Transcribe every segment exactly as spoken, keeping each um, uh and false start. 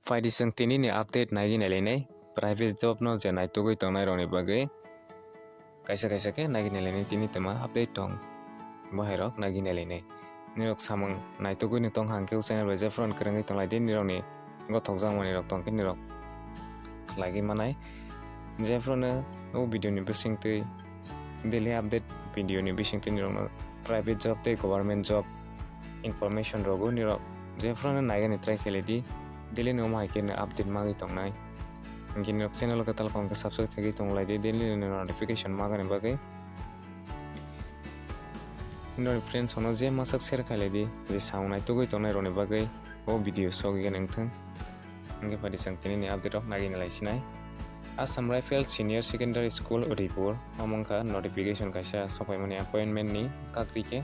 Phaidi chwng tini ni update nai gini lainai, private job no je naitugwi tongnai rokni bagwi kaisa kaisa khe nai gini lainai tini twma update tong, bo hai rok nai gini lainai. Nirok samung naitugwi no tong hang khe o channel bai jephru kwrwngwi tong lai di, nirok ni gothok jang manwi rok tong khe nirok khlai gwi manai. Jephru no o video ni bisingtwi daily update video ni bisingtwi nirok no private job tei government job information rogo nirok jephru no nai gani try khe lai di. Daily no omo hai khe no update magwi tongnai. Hinkhe nirok channel o kwtal kong khe subscribe khaigwi tong lai di, daily no notification magani bagwi. Nirok friends no je masak share khailai di, je samung naitugwi tongnai rokni bagwi o video sogwi gwnang thung. Hinkhe phaidi chwng tini ni update rok nagini lai sinai. Assam Rifle Senior Secondary School Udaypur, omo wngkha notification kaisa sopaimani appointment ni kaktwi khe.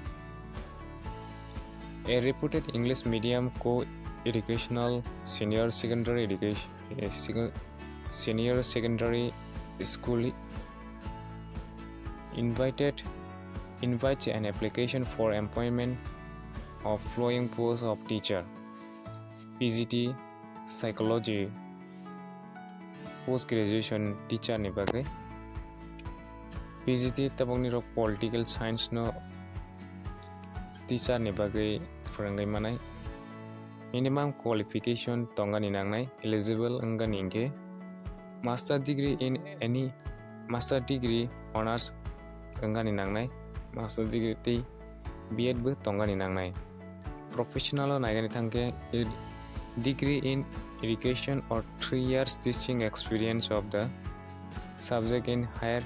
A reputed English medium co-educational senior secondary education, eh, senior secondary school invited, invites an application for employment of following post of teacher: P G T Psychology post graduation teacher ni bagwi, P G T tabukni rok political science no teacher ni bagwi phwrwngwi manai. Minimum qualification tongani nangnai, eligible wngani hinkhe master degree in any, master degree honours wngani nangnai, master degree tei B Ed bo tongani nangnai. Professional o naigani thangkhe degree in education or three years teaching experience of the subject in higher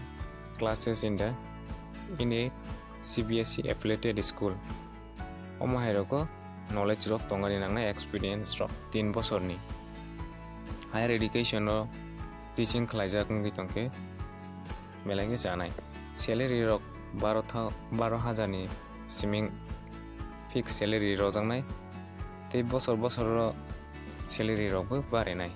classes in the, in a C B S E affiliated school. Omo hai rogo knowledge rok tongani nangnai, experience rok tin bosorni. Higher education o teaching khlaijak wngwi tongkhe belai khe chanai. Salary rok baro tha-, baro hajar ni siming fix salary rojaknai tei bosor bosor o salary rokbo barinai.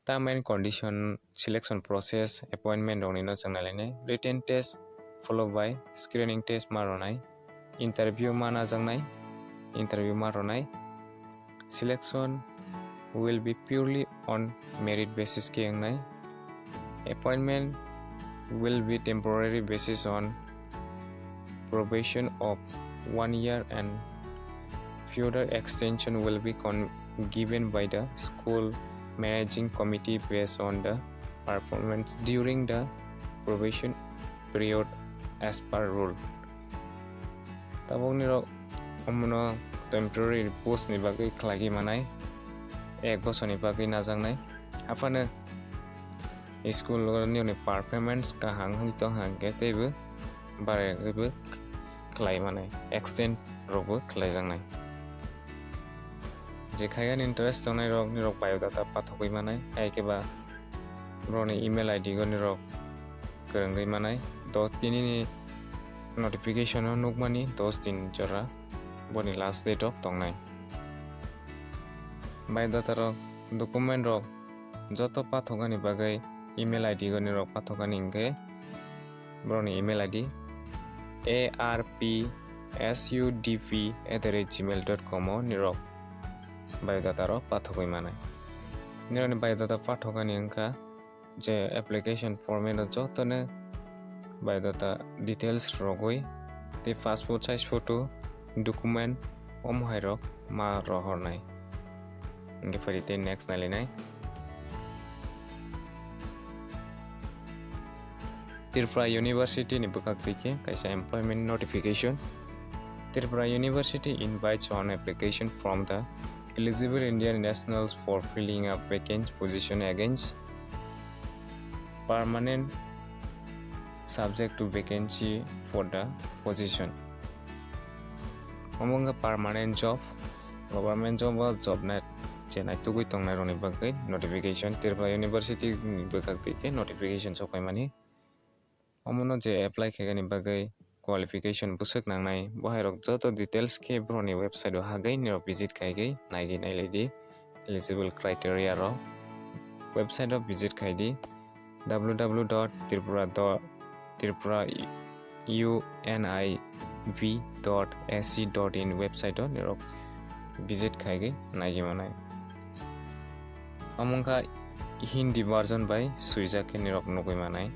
Term and condition, selection process, appointment rokni no chwng nailainai. Written test followed by screening test ma rwnai. Interview ma najaknai, interview ma rwnai. Selection will be purely on merit basis khe wngnai. Appointment will be temporary basis on probation of one year and further extension will be con-, given by the school managing committee based on the performance during the probation period as per rule. Tabukni rok omono temporary post ni bagwi khlaiwi manai, ek bosor ni bagwi najaknai. Aphano school o nini performance kaham wngwi tong hwnkhe teibo barai bo khlai manai, extend rokbo khlaijaknai. Je khaigani interest tongnai rok nirok biodata pathogwi manai, hai khe ba borokni email I D go nirok kwrwngwi manai. Dos, tinini notification o nukmani dos din jora boni last date rok tongnai. Biodata rok, document rok joto pathogani bagwi email I D go nirok pathogani hinkhe borokni email I D A R P S U D P at the rate gmail dot com o nirok biodata rok pathogwi manai. Nirokni biodata pathogani wngkha je application format o jotono biodata details rogwi tei passport size photo, document, omo hai rok ma rohornai. Hingke phari tei next nailainai. Tripura University ni bwkhak twi khe kaisa employment notification. Tripura University invites on application from the eligible Indian nationals for filling a vacant position against permanent subject to vacancy for the position. Omo wngkha permanent job, government job o job nai-, je naitugwi tongnai rokni bagwi notification, Tripura University ni bwkhak twi khe notification sok phaimani. Omono je apply khaigani bagwi qualification bwswk nangnai, bo hai rok joto details khe borokni website o hagwi nirok visit khaigwi naigwi nailai di eligible criteria rok. Website o visit khai di, W W W dot tripura dot tripura univ dot A C dot in website o nirok visit khaigwi naigwi manai. Omo wngkha Hindi version bai swijak khe nirok nugwi manai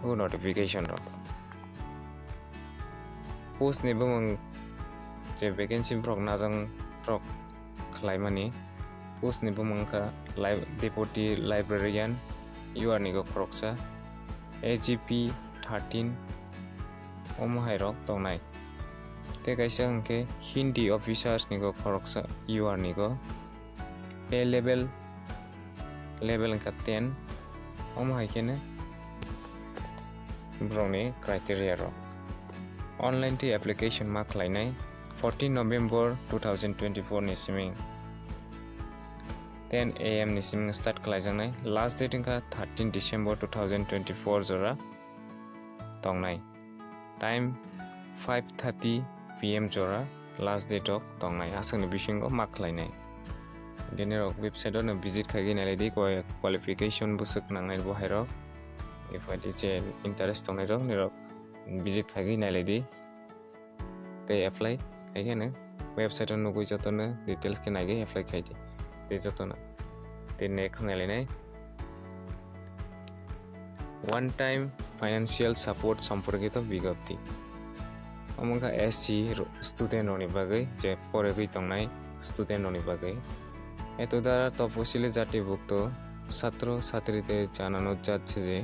o notification rok. Post ni bumung je vacancy borok najang borok khlaimani, post ni bumung wngkha lib-, Deputy Librarian, U R ni go khoroksa, A G P thirteen, omo hai rok tongnai. Tei kaisa hwnkhe Hindi officers ni go khoroksa, U R ni go. Pay level, level wngkha ten. Omo hai kheno borokni criteria rok. Online tei application ma khlainai fourteen November two thousand twenty-four ni simi ten A M ni simi start khlaijaknai. Last date wngkha thirteen December two thousand twenty-four jora tongnai. Time five thirty P M jora last date rok tongnai, aswkni bisingo ma khlainai. Hwnkhe nirok website o no visit khaigwi nailai di, qualification bwswk nangnai bo hai rok. Ephai di je interest tongnai rok nirok visit khaigwi nailai di. Tei apply khai khe no website o nugwi jotono details khe naigwi apply khai di. Tei jotono tei next nailainai. One time financial support সম্পর্কিত বিজ্ঞপ্তি. Omo wngkha S C ro-, student rokni bagwi, je porigwi tongnai student rokni bagwi. এতদ্বারা তপশিলি জাতিভুক্ত ছাত্র ছাত্রীদের জানানো যাচ্ছে যে,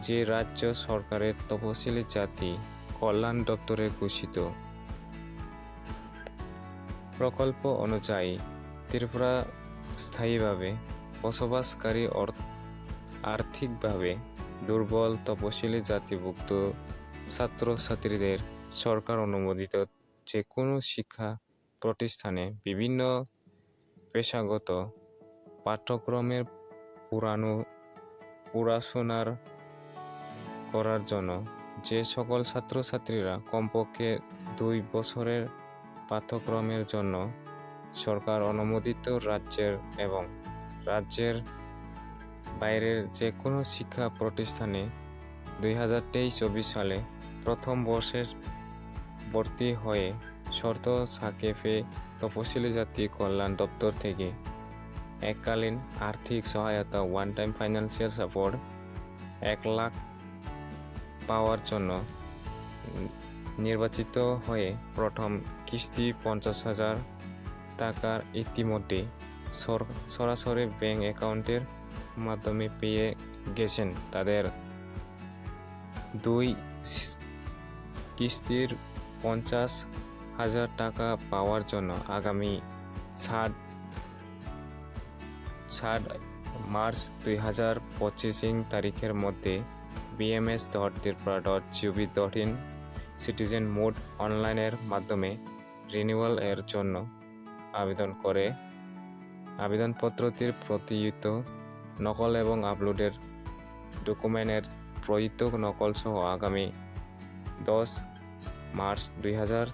যে রাজ্য সরকারের তপশিলি জাতি কল্যাণ দপ্তরে ঘোষিত প্রকল্প অনুযায়ী ত্রিপুরা স্থায়ীভাবে বসবাসকারী অর-, আর্থিকভাবে দুর্বল তপশিলি জাতিভুক্ত ছাত্রছাত্রীদের সরকার অনুমোদিত যে কোনো শিক্ষা প্রতিষ্ঠানে বিভিন্ন পেশাগত পাঠ্যক্রমের পুরানো, পড়াশোনার করার জন্য যে সকল ছাত্রছাত্রীরা কমপক্ষে দুই বছরের পাঠ্যক্রমের জন্য সরকার অনুমোদিত রাজ্যের এবং রাজ্যের বাইরের যে কোনো শিক্ষা প্রতিষ্ঠানে দুই হাজার তেইশ চব্বিশ সালে প্রথম বর্ষের ভর্তি হয়ে শর্ত সাপেক্ষে তপশিলি জাতি কল্যাণ দপ্তর থেকে এককালীন আর্থিক সহায়তা, one time financial support, এক লাখ পাওয়ার জন্য নির্বাচিত হয়ে প্রথম কিস্তি পঞ্চাশ হাজার টাকার ইতিমধ্যে সর-, সরাসরি ব্যাংক অ্যাকাউন্টের মাধ্যমে পেয়ে গেছেন। তাদের দুই কিস্তির পঞ্চাশ হাজার টাকা পাওয়ার জন্য আগামী সাত, সাত মার্চ দুই হাজার পঁচিশ ইং তারিখের মধ্যে B M S dot tripura dot G O V dot in citizen mode অনলাইনের মাধ্যমে রিনিউয়াল এর জন্য আবেদন করে আবেদনপত্রটির প্রত্যয়িত নকল এবং আপলোডের ডকুমেন্টের প্রয়িত নকল সহ আগামী দশ মার্চ দুই হাজার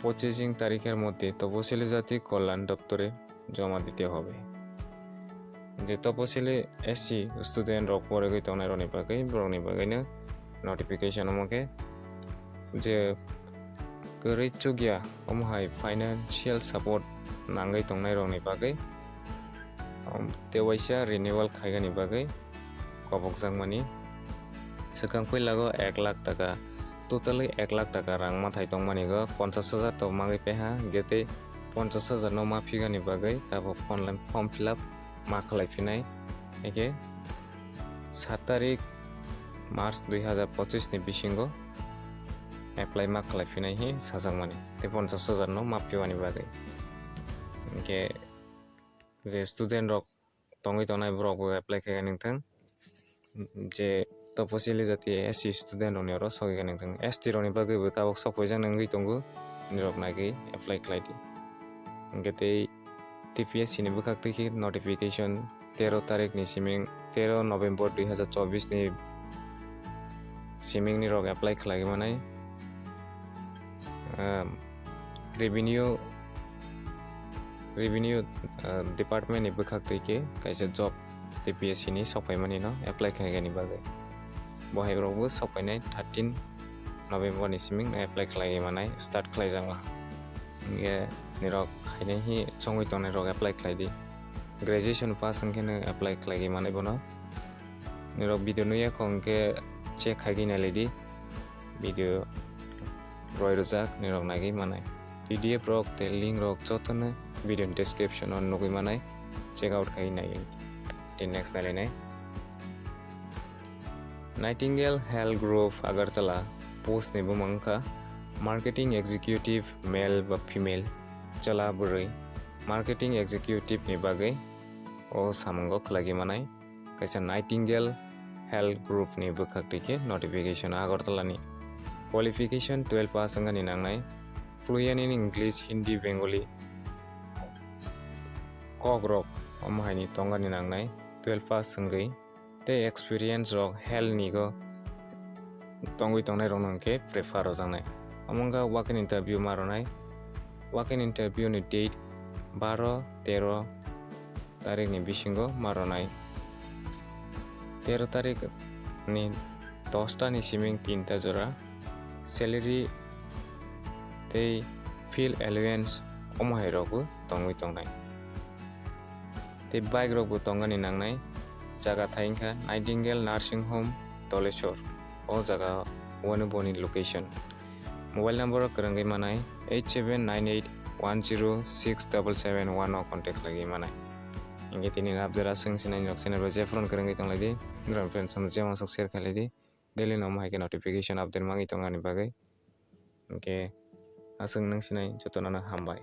পঁচিশ ইং তারিখের মধ্যে তপশিলি জাতি কল্যাণ দপ্তরে জমা দিতে হবে। Je তপশিলি S C student rok porigwi tongnai rokni bagwi, borokni bagwino notification omo khe je kwrwi chukya, omo hai financial support nangwi tongnai rokni bagwi, um, tei waisa renewal khaigani bagwi kobokjakmani. Swkang puila go ek lakh taka, totally ek lakh taka rang mathai tongmani go ponchash hajar to mangwi peha, hwnkhe tei ponchash hajar no ma phigani bagwi tabuk online form fill up ma khlai phinai. Hwnkhe sat tarik March dui hazar pochis ni bisingo apply ma khlai phinai hi sajakmani, tei ponchash hajar no ma phimani bagwi. Hwnkhe je student rok tongwi tongnai borok bo apply khai nang thang, je topocili jati S C student rokni oro sogwi nang thang, S T rokni bagwi bo tabuk sok phaijak nang wngwi tongo, nirok naigwi apply khlai di. Hwnkhe tei T P S C ni bwkhak twi khe notification tero tarik ni siming, tero November dui hazar chobis ni siming ni rok apply khlai manai. Um, revenue, revenue, uh, department ni bwkhak twi khe kaisa job T P S C ni sok phaimani no apply khaigani bagwi. Bo hai rok bo sok phainai thirteen November ni siming apply khlai manai start khlai jama. Hwnkhe nirok khainai hi chongwi tongnai rok apply khlai di. Graduation pass wngkhe no apply khlai manai bono. Nirok video nuya kho hwnkhe check khai nailai di. Video roi rwjak nirok nagwi manai. P D F rok tei link rok jotono video ni description o nugwi manai, check out khai nai. Tei next nailainai. Nightingale Health Group Agartala post ni bumung wngkha Marketing Executive, male ba female, chwla bwrwi Marketing Executive ni bagwi o samungo khlaiwi manai. Kaisa Nightingale Health Group ni bwkhak twi khe notification Agartala ni. Qualification twelve pass wngani nangnai, fluent in English, Hindi, Bengali, kok rok omo hai ni tongani nangnai twelve pass wngwi, tei experience rok health ni go tongwi tongnai rok no hwnkhe prefer rwjaknai. Omo wngkha walk in interview ma rwnai, walk in interview ni date baro tero tarik ni bisingo ma rwnai. Tero tarik ni dosta ni siming tinta jora salary tei field allowance omo hai rok bo tongwi tongnai. Tei bike rok bo tongani nangnai. Jaga thai wngkha Nightingale Nursing Home, Dolesor. O jaga wano boni location. Mobile number o kwrwngwi manai eight seven nine eight one zero six double seven one o contact khlaiwi manai. Hingke tini update aswk sinai nok channel bai jephru kwrwngwi tonglaidi. Nokni friends rok jemon sok share khlaidi. Daily no omo hai khe notification update mangwi tongani bagwi. Hingke aswk nang sinai jotono no hambai.